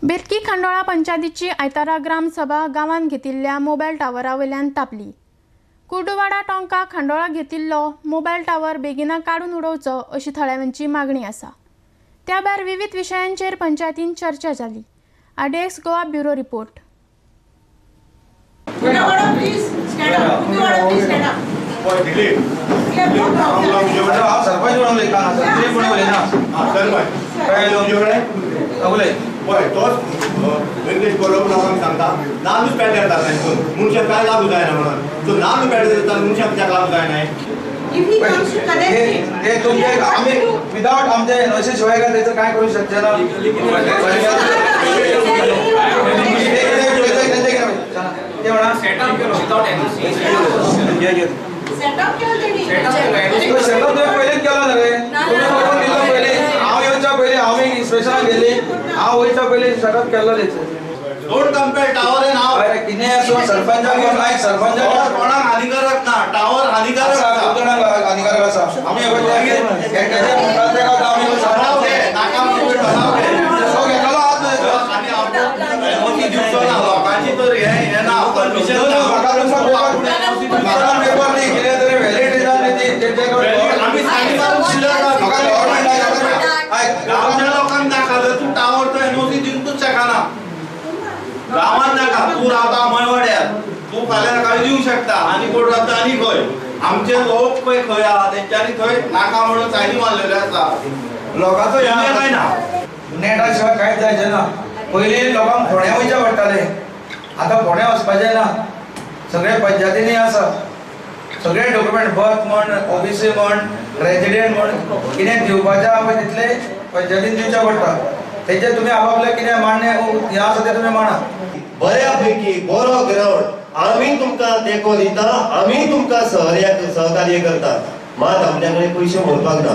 बेतकी खांडोळा पंचायतीची आयतारा ग्रामसभा गांवांत घेतिल्ल्या मोबायल टावरा वयल्यान तापली. कुर्डुवाडा टोंका खांडोळा घेतिल्लो मोबायल टावर बेगिना काडून उडोवचो अशी थळाव्यांची मागणी आसा. त्या भायर विविध विशयांचेर पंचायतीन चर्चा जाली. RDX Goa bureau report. पळय तोच वेंकटेश बरोबर लोकांक सांगता नाल्लूच पेड्ड्यार जाता हितून मनशाक काय लागू जायना म्हणून. सो नाल्ल पेड्ड्यार जाता मनशाक कित्याक लागू जायना. ते तुमचे आमी विदाउट आमचे एनओसी शिवाय काय त्याचं काय करू शकते ना. ते म्हणा सेटअप केलो विदाउट एनओसी. सेटअप तुवें पयलींच केलो न्हय रे. तुवें दिलो पयलीं. हांव येवच्या पयलीं हांव इन्स्पेक्शनाक गेली. हांव वयच्या पयलीं सेटअप केल्लो तेचो. Don't compare tower and हांव. अरे कितें आसूं सरपंचाक आयक सरपंचाक कोणाक हानिकारक ना. टावर हानिकारक आसा. खूब जाणांक हानिकारक आसा. आमी एकट्याचे म्हणटात तेका आमी नाका घेतलो हात न्हय. आनी एनओसी दिवचो ना लोकांची तर हें ना परमिशन ना. म्हाका पेपर न्ही कितें तरी व्हॅलिड रिजन न्ही ती. आमी म्हाका गव्हर्मेंट गांवच्या लोकांक नाका जर तूं टावर तो एनओसी दिवंकूच शकना. गांवांत नाका. तूं रावता मयवाड्यार तूं फाल्यां सकाळीं दिवंक शकता आनी कोण रावता आनी खंय. आमचे लोक पळय खंय आहा तेंच्यांनी थंय नाका म्हणून सायनी मारलेले आसा. लोकांचो काय ना नेटा शिवाय कांयच जायचें ना. पयलीं लोकांक फोंड्या वयचें पडटालें, आतां फोंड्या वचपाचें ना. सगळे पंचायतींनी आसा सगळे डॉक्युमेंट, बर्थ म्हण, ओबीसी म्हण, रेजिडेंट म्हण, कितें दिवपाचें आहा पळय तितलें पंचायतीन दिवचें पडटा. तेजेर तुमी आपापलें कितें मान्य हें आसा तें तुमी माना. बऱ्यापैकी बरो ग्रावंड आमी तुमकां तेंको दिता, आमी तुमकां सहकार्य करता. मात आमच्या कडेन पयशे मोडपाक ना.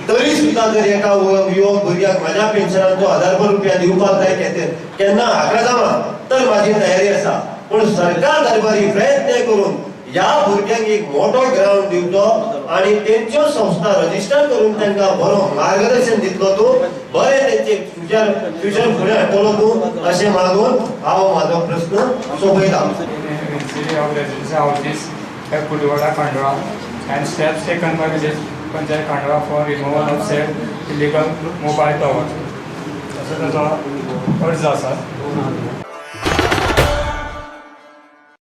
तरी सुद्दां जर एका युवक भुरग्याक म्हाज्या पेन्शनाचो 1000 रुपया दिवपाक जाय केन्ना हाका जामा तर म्हाजी तयारी आसा. पूण सरकार दरबारी प्रयत्न करून ह्या भुरग्यांक एक मोठो ग्रावंड दिवचो आनी तेंच्यो संस्था रजिस्टर करून तांकां बरो मार्गदर्शन दितलो तूं, बरें तेंचे फ्युचर फुडें हाडटलो तूं अशें मागून हांव म्हाजो प्रस्न सोंपयता. Kurduwada Khandola and steps taken by village panchayat Khandola for removal of said illegal mobile tower असो ताजो अर्ज आसा.